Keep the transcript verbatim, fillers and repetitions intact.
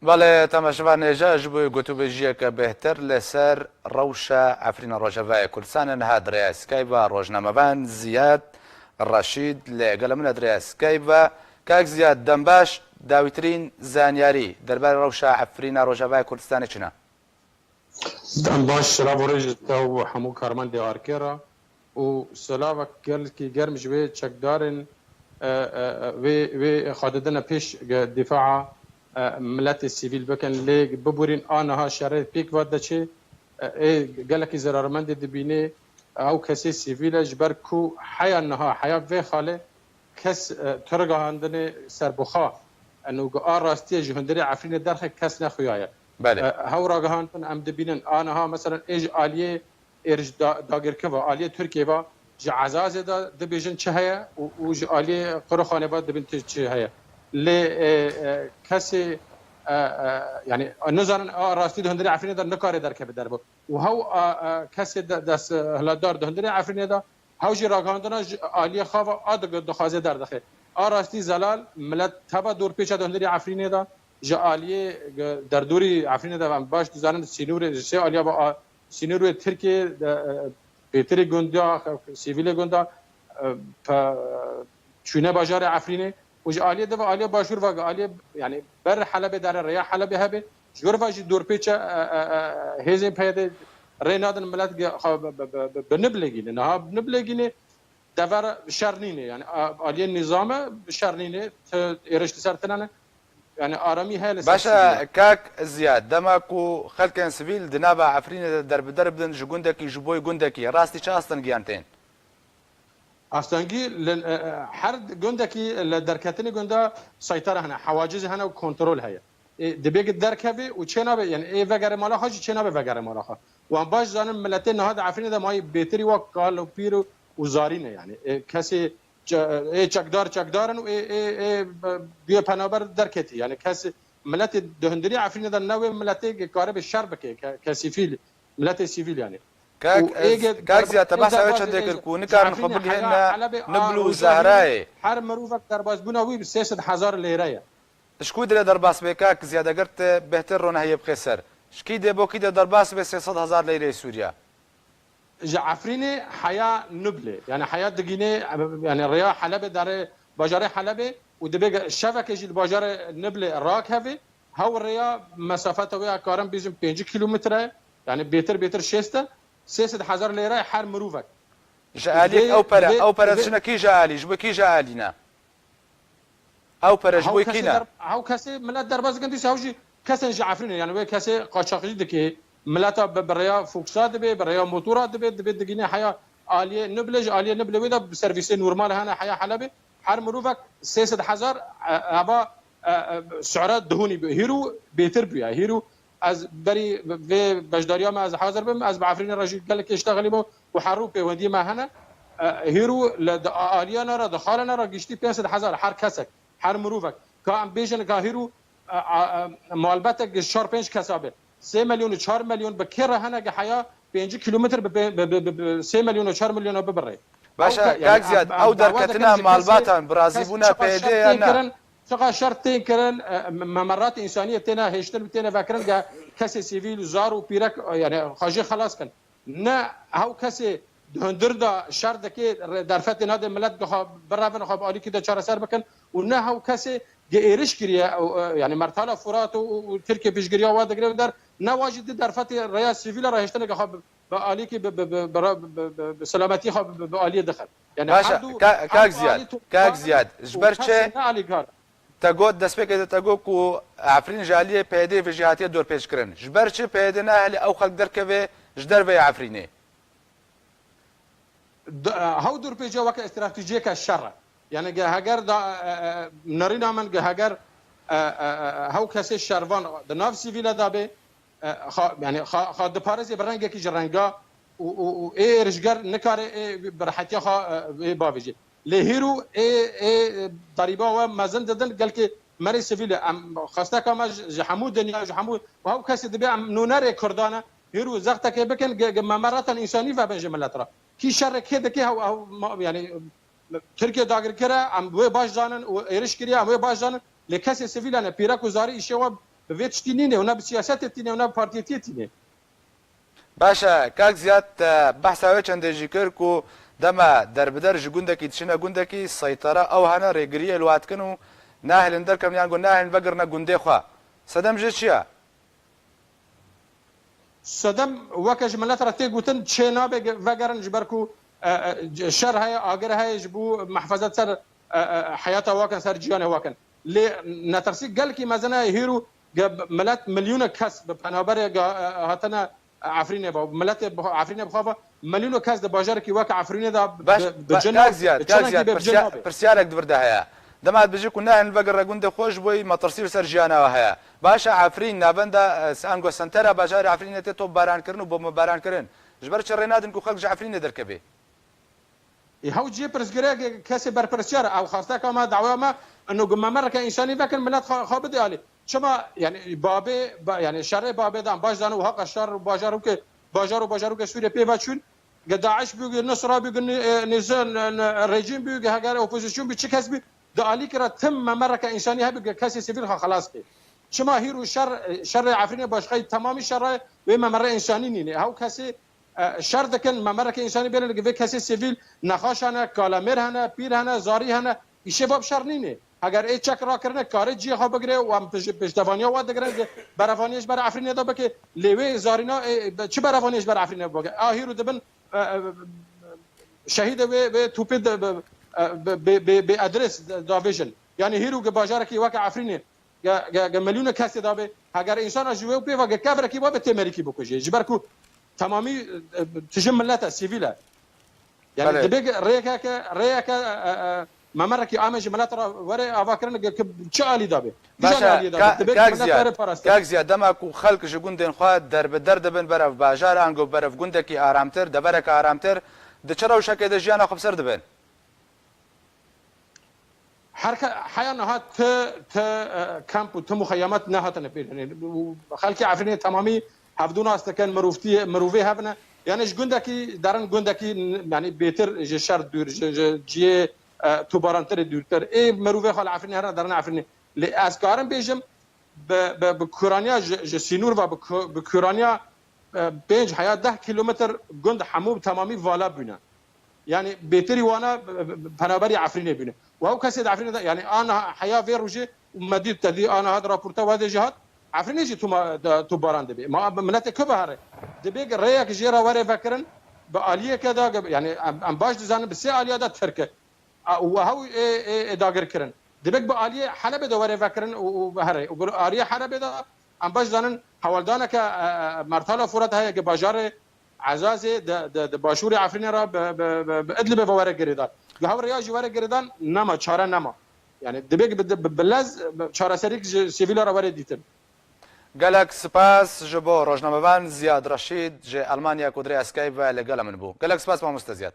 Belê, temaşevan hêja ji bo gotûbêjiyeke bêhtir li ser rewşa Efrîna Rojavayê Kurdistanê niha di rêya Skype ve rojnamevan Ziyad Reşîd li gela min e di rêya Skype ve. Kak Ziyad, dem baş, dawîtirîn zanyarî derbarê rewşa Efrîna Rojavayê Kurdistanê çi ne? Dem baş, silav û rêz ji te û hemû karmendê ARKê re û silavek gelkî germ ji wê çekdarên, e, e, e, wê, wê xwe didine pêş ge-, dîfaa, e, miletê sivîl bikin. Lê biborîn a niha şerê pêk ve diçe, e, ê gelekî zerarmendê dibînê, ew kesê sivîl e, ji ber ku heya niha, heya vê xalê kes, e, tu ragihandinê serbixwe. Eno, a rastiyê ji hundirê Efrînê derxe kes nexuyaye. Belê. E, hew ragihandin em dibînin. A niha, meselan, ê ji aliyê êrij da-, dagirker ve, aliyê Tirkiyê ve, ji Ezazê de dibêjin çi heye û, û ji aliyê Qirixanê ve dibin ti-, çi heye. Lê, e, e, kesê, e, e, yani, nizanin a rastî di hundirê Efrînê de nikare derkeve derve. Û hew, e, e, kesê de-, dest, e, hilatdar di hundirê Efrînê de, hew jî ragihandina ji aliyê xwe ve a di-, dixwaze derdixe. A rastî zelal, milet teva dorpêça di hundirê Efrînê de, ji aliyê ge-, derdorî Efrînê de, em baş dizanin sînorê, ji sê aliya ve a, sînorê Tirkiyê de, e, pêtirê gunda, sivîlê gunda, e, pe-, çûne bajarê Efrînê û ji aliyê de ve aliyê başûr ve aliyê, yani ber Helebê dere rêya Helebê hebe, ji gor ve jî dorpêça, e, e, e, hêzên PYDê rê nadin milet ge-, xwe bi, bi, bi, bi, bi niblê gîne. Niha bi niblê gîne dever şer nîne. Yani a-, aliyê nîzame şer nîne, ti êriş li ser tine ne. Yani aramî heye li ser sivîlan. Baş e, kak Ziyad, dema ku xelkên sivîl di nava Efrînê de derbider bidin, ji gundekî ji bo gundekî, rastî çi astengiyan tên? Astengî li, e, e, her gundekî li derketinê gunda seytara hene, hewacizê hene û kontrol heye. E, dibê ki derkevê û çênabe, yani ê vegerê mala xwe jî çênabe vegerê mala xwe. Wan baş zanin miletê niha di Efrînê de mayî bêtirî wa kal û pîr û, û zarî ne yani. E, kesê çe-, ê çekdar çekdar in û ê, ê, ê, bûye penaber derketî. Yani kes, miletê di hundirî Efrînê de ne wê miletê karibe şer bike, ke-, ke sivîl, miletê sivîl yani. Kak, Û ê ez, ge-, kak derba-, Ziyad, te ê behsa wê derbazê çendê ê kir ji, ku ji nikarin xwe Efrînê bigihîne heya Helebê Nibl a û Rojavayê Zehrayê. Her mirovek derbazbûna wî bi sê sed hezar lêre ye. Ji ku dilê derbas bê, kak Ziyad, eger te bêhtir ronahiyê bixê ser? Ji kî dê bo kî dê derbas bê sê sed hezar leyreyê Sûriye? Ji Efrînê heya Nublê, yani heya digînê, yani rêya Helebê, derê bajarê Helebê û dibê ge-, şevekê jî li bajarê Nublê rakeve, hew rêya mesafeta wê, ez karim bêjim, pêncî kîlometre, yani bêtir bêtir şêst e, sê sed hezar lêre her mirovek. Ji aliyek ew pere, ew pere diçine kîja alî, ji bo kîja alî ne? Ew pere ji bo kî ne? Hew kesê milet derbas dikin, dîsa hew jî kesên ji Efrînê, yani wê kesê qaçaxî dike, mileta bi, bi rêya foksa dibe, bi rêya motora dibe, dibe digîne heya aliyê Nublê, ji aliyê Nublê wê de bi servîsê normal hene heya Helebê. Her mirovek sê sed hezar, e, eva, e, e, su'ra dihunî bû. Hîro bêtir bûye. Hîro ez berî vê beşdariya me ez hazir bim, ez bi Efrînê re jî gelekê iştexilî bû û herû pêwendî me hene. E, hîro li, di aliyana re, di xalana re giştî pênc sed hezar her kesek, her mirovek. Ka em bêjin ka hîro, e, e, e, malbetek ji çar pênc kesa be. Sê milyon û çar milyon bi kê re hene ki heya pêncî kîlometr bi pê-, bi, bi, bi, bi sê milyon û çar milyon bibirê. Baş e, kak Ziyad, ew derketina malbatan bi razîbûna PYDê ya ne? Çiqa şer tên kirin, e, me-, memerat însaniyê têne hêştin û têne vekirin, ge kesê sivîl, zar û pîrek, e, yani xwe jê xelas kin. Ne hew kesê di hundir de şer dike, re-, derfetê nade milet gi xwe birevin, xwe bi alîkî de çareser bikin û ne hew kesê gi êriş kiriye, e, e, yani mertala Furat û, û, û Tirkiye piştgiriya wa digire der, ne wa jî di derfetê rêya sivîl re hêştineke xwe bi, bi alîkî bi, bi, bi, bi, bi, bi, bi selametî xwe bi, bi, bi aliyê dixin. Yani baş e, her du, ka-, her kak du Ziyad, alî tu-, kak Ziyad, ji ber çi? Ne alîkar. Te got, destpêkê de te got ku Efrîn ji aliyê PYDê ve jî hatiye dorpêçkirin. Ji ber çi PYD nahêle ew xelk derkeve ji derveyê Efrînê? D-, e, hew dorpêçiya weke stratejiyeke şer e. Yani ge heger da, e, e, nerîna min ge heger, e, e, e, hew kesê şervan di nav sivîle de be, e, xa, yani xa, xa diparêzê bi rengekî ji renga û, û, û ê êrişger nikare ê bi rehetiya xwe, e, ê bavêje. Lê hîro ê, ê darîba we mezin didin, gelkê merê sivîl e. Em xwesteka me ji, ji hemû dinya, ji hemû, û hew kesê dibê em nûnerê Kurdan e. Hîro zextekê bikin, ge, ge memeratan însanî vebin ji milet re. Kî şerê kê dike, hew, hew, ma, yani, Tirkiye dagirker e, em wê baş zanin û êriş kiriye, em wê baş zanin. Lê kesê sivîl e ne, pîrek û zarî îşê we Bi vê tiştî nîne û ne bi siyasetê tîne û ne bi partiyetiyê tîne. Baş e, kak Ziyad, te behsa wê çendê jî kir ku dema derbider ji gundekî diçine gundekî, seytara ew hene, rêgiriyê li wan dikin û nahêlin derkevin yan ku nahêlin vegirine gundê xwe. Sedem jê çi ye? Sedem weke ji milet re tê gotin, çê nabe ge-, vegerin ji ber ku, e, e, şer heye, agir heye ji bo mehfezet ser, e, e, heyata wakin, ser ciyanê wakin. Lê netirsî gelkî mezin e, hîro ge-, milet milyonê kes bi penaberê ge-, e, hatine Efrînê ve. Miletê bi-, Efrînê bixwe ve, milyonê kes di bajarekî weke Efrînê de Baş, bi, bi ba, cin kak e, Ziyad, bi kak çirekî Ziyad, bê bi cin pirsiya-, nabe. Pirsiyarek di vir de heye. Dema dibêjî ku nehên vegire gundê xwe, ji bo yî metirsî li ser jiyana we heye. Baş e, Efrîn, navenda, e, ango sentera bajarê Efrînê tê topbarankirin û bombebarankirin. Ji ber çi rê nadin ku xelk ji Efrînê derkeve? Ê, hew cihê pirsgirêk, kesê berpirsiyar e. Ew xwesteka me, daweya me, ino ku memereke însanî vekin, milet xwe, xwe bide alî. Çima, yani, babê, ba-, yani, şerê babê dan baş zane û haka şer û bajarokê, bajar û bajarokê Sûriyê pê ve çûn. Ge DAIŞ bû, ge Nusra bû, ge ni-, e, nizam, ne, ne, rejîm bû, ge heger opozîsyon bû, çi kes bû, di alîkî re tim memereke însanî hebû, ge kesê sivîl xwe xelas kê. Çima hîro şer, şerê Efrînê başqayî temamî şerê wê memere însanî nîne. Hew kesê, e, şer dikin, memereke însanî bêne, li vê kesê sivîl nexaş hene, kalemêr hene, pîr hene, zarî hene, îşê va bi şer nîne. Heger ê çek rakirine, karê cihê xwe bigire û em pij-, piştevaniya we digirin, berevaniye ji ber Efrînê de bike, lê wê zarîna, ê, be-, çi berevaniye ji ber Efrînê bike? A hîro dibin, e, e, şehîdê wê, wê topê de, be-, e, be-, be-, be-, bê adres da-, davêjin. Yani hîro ge bajarekî weke Efrînê, ge, ge, ge milyonê kesê dabe, heger însana ji wê û pê ve ge kevirekî ve be tê merîkî bikujê. Ji ber ku temamî, e, tijî milet e, sivîl e. Yani Belê. Dibe ge rêyeke, rêyeke, e, e, memerekî ame ji milet re were avakirin ge ki çi alî dabe? Kîjan Baş e, aliyê dabe? ka-, Dibe kak milet Ziyad, were parastin. Kak Ziyad, dema ku xelk ji gundên xwe derbider dibin berev bajar, ango berev gundekî aramtir, devereke aramtir, di çi rewşekê de jiyana xwe bi ser dibin? Her ke-, heya niha ti, ti, e, kamp û ti muxeyamat nehatine pêdinê. Û xelkê Efrînê temamî hevdû nas dikin, mirovtiyê, mirovê hev ne. Yani ji gundekî derin gundekî n-, yani bêtir ji şer dûr, ji, ji ciyê, e, tobarantirê dûrtir. Ê mirovê xwe li Efrînê herine derin Efrînê. Lê ez karim bêjim, bi, bi, bi kuraniya ji, ji sînor ve bi ku-, bi kuraniya, e, pênc heya deh kîlometr gund hemû bi temamî vala bûne. Yani bêtirî wana, e, e, penaberî Efrînê bûne. Û ew kesê di Efrînê de, yani ana heya vê rojê û me dît te dî ana hat raporta we dê jî hat, Efrînê jî tuma, de, tobaran dibe. Ma miletê ku bihere? Dibe rêyek jê re were vekirin, bi aliyeke de, yani em, em baş dizanin bi sê aliya de Tirk e. A, û hew ê, ê, ê dagir kirin. Dibek bi aliyê Helebê de were vekirin û, û here. Û bi aliyê Helebê de em baş zanin hewldaneke, e, e, Mertala Furat heye ki bajarê Ezazê de, de, de başûrê Efrînê re bi, bi, bi, bi Idlibê ve were girêdan. Bi hev rêya jî were girêdan nema, çare nema. Yani dibek bi, bi, bi lez, bi çareserîk ji sivîla re were dîtin. Gelek spas ji bo rojnamevan Ziyad Reşîd ji Elmanya ku dirê Skype ve li gela min bû. Gelek spas mamoste Ziyad.